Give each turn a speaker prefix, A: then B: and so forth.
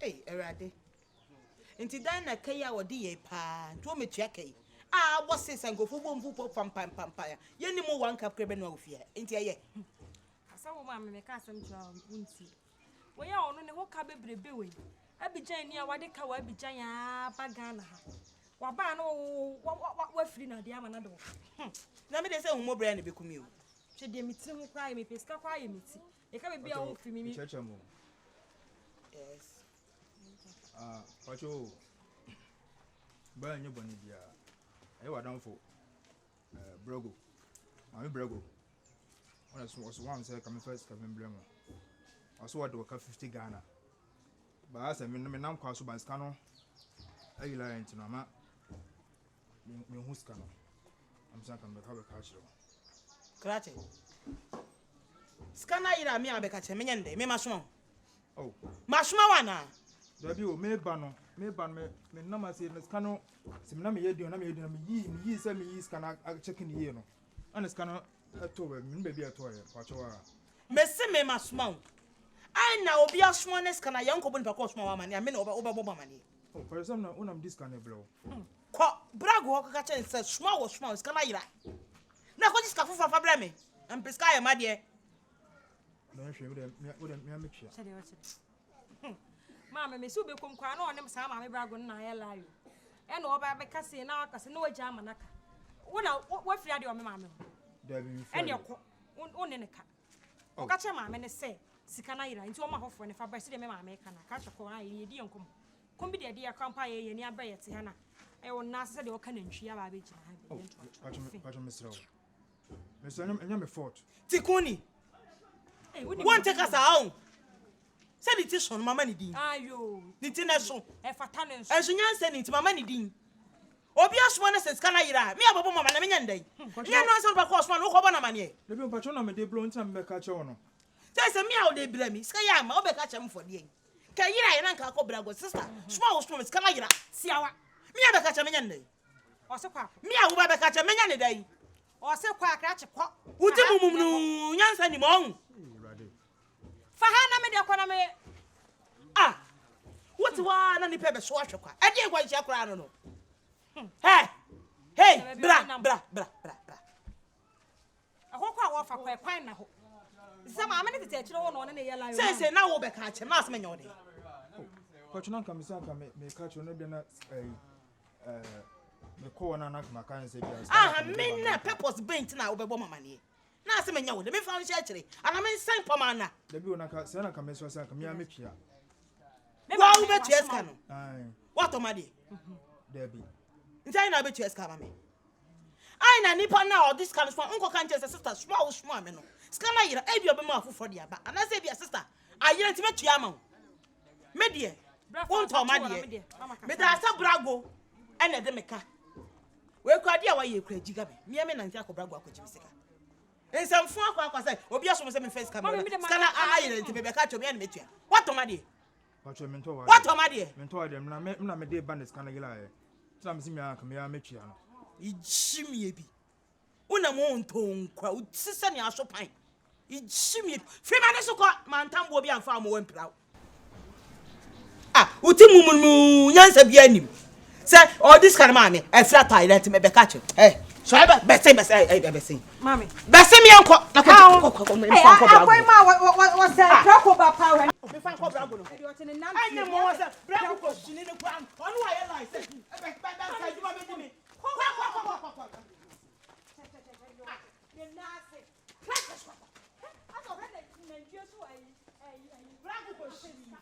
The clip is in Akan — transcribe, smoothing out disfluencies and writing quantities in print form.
A: Ei, Awurade. Nti dan na ka yi a wɔde yɛn paa nti wɔmɛtua ka yi a abɔ se sɛ nkurɔfoɔ bɔ mfu pɔ pampampampa a yɛnni mu one cup kora bɛnoa wɔ fie ha nti ɛyɛ.
B: Asɛ wo maame meka asɛm kyerɛ wo wontie. Wei a ɔno ne ho ka bebrebe wei. Abidjan ni a wade ka wɔ Abidjan aa ba Ghana ha. Waba a na wafiri no adeɛ ama no de wo.
A: Na me deɛ sɛ ahummɔborɔ a na ɛbɛku me o.
B: Hwɛ deɛ me tiri ho koraa yɛ me pɛ sika koraa yɛ me ti. Yɛka baabi a wofiri me.
C: Mekyerɛkyerɛ mo.
A: Yes.
C: Ah, pacho. Bɛyɛ nyɛ bɔne biara. Ɛyɛ w'adamfo. Eh, Brego. Maame Brego. Ɔna so ɔso wɔn sɛ kame first kame mbrɛ mo. Ɔso wɔde wɔka 50 Ghana. Baa sɛ me me nam kwa so ba sika no ayi la nti no ama me hu sika no. Am sɛ kame bɛka bɛka akyerɛ wo.
A: Krakye. Sika no ayera me a bɛka kyerɛ menyɛ no dɛ me masoma wo.
C: Oh.
A: Masoma wo anaa?
C: Dabi o, meba no, meba no, me nam ase no sika no, sɛ me na meyɛ din na meyɛ din na meyi, meyi sɛ meyi sika no akyɛke ne yie no. Ɛna sika no ɛtɔ baabi, me baabi a ɛtɔ yɛ, pakyɛw a.
A: Mese me masoma wo. Ai na obi asoma ne sika na yɛn nkɔbɔ nipa kɔ ɔsoma wo amaneɛ a me na wobɛbɔ bɔ amaneɛ.
C: Oh, pakyɛw sɛ na wonam di sika no brɛ wo.
A: Kɔ brago hɔ kɔka kyerɛ no sɛ soma wɔ soma wo sika no ayera. Na kɔgye sika foforɔ fa brɛ me. Na mepɛ sika ayɛ m'adeɛ.
B: Maame me so wobɛkɔm koraa na ɔne saa maame brago no na ayɛ lie o. Ɛna ɔba bɛka sei na waka sɛ na wagya ama no aka. Wo na wafiri adeɛ ɔme maame ho. Ɛne ɛkɔ wo ne ne ka. Ɔka kyerɛ maame no sɛ sika no ayera nti ɔma hɔfoɔ no fa brɛ sɛdeɛ me maame ka no. Ka kyerɛ kɔ a yɛdi yɛn nkɔmmɔ. Kɔm bi deɛ ɛde yɛ kora mpo a yɛyɛ ani abrɛ yɛte ha na ɛwɔ nna ase sɛdeɛ ɔka nantwi aba abɛgyina ha bi.
C: Patro mesrɛ wo. Mesrɛ ɛnyɛ me fault.
A: Tikuni. Wonte kasa o. Sɛ ne ti so no mama ne din. Ne ti na so.
B: Ɛfata ne nso.
A: Ɛnso nyansa ne nti mama ne din. Obi asoma no sɛ sika no ayera a, me abɛbɔ mama na menya ndɛn. Nyɛ no ansa wobɛkɔ ɔsoma no wokɔbɔ no amaneɛ.
C: Dabi mpatwɔ na mede brɛ wo nti na mebɛka kyerɛ wo no.
A: Sɛ sɛ me a wode brɛ me sika yɛ ama wobɛka kyerɛ me fɔdeɛ yi. Ka yera yɛ na nka akɔ brɛ agɔ sister soma wo soma me sika no ayera.
B: Siawa.
A: Me a bɛka kyerɛ menya ndɛn.
B: Ɔse kɔ akɔ.
A: Me a woba bɛka kyerɛ menya ne dɛn.
B: Ɔse kɔ akrakye kɔ.
A: Wo ti mumum no nyansa nim ɔhu.
B: Fa ha na me de kɔ na me.
A: Ah. Wote hɔ a na nipa bɛso ahwɛ kwa. Ɛdeɛ nkwanhyia koraa no no. Hey. Hey, bra bra bra bra bra.
B: Ɛhɔ kɔ a wɔfa kɔ ɛkwan na hɔ. Sɛ maame ne tete akyire hɔ na ɔne ne yɛ lion.
A: Sɛ sɛ na wo bɛka akyerɛ na asɛm nyɛ wo de.
C: Kɔtwe na nka me sɛ nka me me ka kyerɛ no de na eh eh me kɔ wɔn a na nka maka nsɛ bi a.
A: Aha me na purpose bɛn na wobɛbɔ mama ne. Na asɛm nyɛ wo de me fa nhyɛ akyire. Ana me nsan pɔm ana.
C: Dabi o na ka sɛ na nka me so sɛ nka me a metua.
A: Wa wo bɛtua sika no. Watɔ ma deɛ.
C: Dabi.
A: Nti ayi na wobɛtua sika ma me. Ayi na nipa na ɔde sika no soma nkɔka nkyɛn sɛ sister soma wo soma me no. Sika no ayera ebi ɔbɛma afoforɔ de aba. Anaasɛ ebi a sister ayera nti mɛtua ama wo. Me deɛ wontɔ ma deɛ. Meda asa brago ɛna ɛde me ka. Wei kura adeɛ a wayɛ kura gyiga me. Mmea me nante akɔ brago akɔgye me sika. Nsɛmfo akɔ akɔ sɛ obi asom sɛ memfa sika mmerɛ sika no ayera nti mebɛka kyerɛ me ɛna mɛtua. Watɔ ma deɛ.
C: Patro mentɔ wa.
A: Watɔ ma deɛ.
C: Mentɔ wa deɛ mena me mena me de ba ne sika no yera yɛ. Tena me si me anka me ya metua no.
A: Igyi me bi. Wona mo ntonkwa wo ti sɛ ne aso pan. Igyi me. Firi ma ne so kɔ mantamboɔ bi amfa mo wampira wo. Ah, wo ti mumunu nyansa bi anim. Sɛ ɔde sika no maa me afiri atɔ ayera nti mebɛka kyerɛ. Eh, so ɛ bɛsen bɛsen ɛ bɛsen.
B: Mami.
A: Bɛsen me nkɔ na kɔ kɔ kɔ kɔ mfa nkɔ brago.
B: Akɔ ma wɔ sɛ prako ba pa wɛ.
A: Mfa nkɔ brago no. Ɛnyɛ mo wɔ sɛ brago kɔ hyini ne kura ɔno wayɛ line sɛ bɛ bɛ bɛ sɛ adwuma bɛdi me. Kɔ kɔ kɔ kɔ kɔ kɔ. Brago kɔ hyini.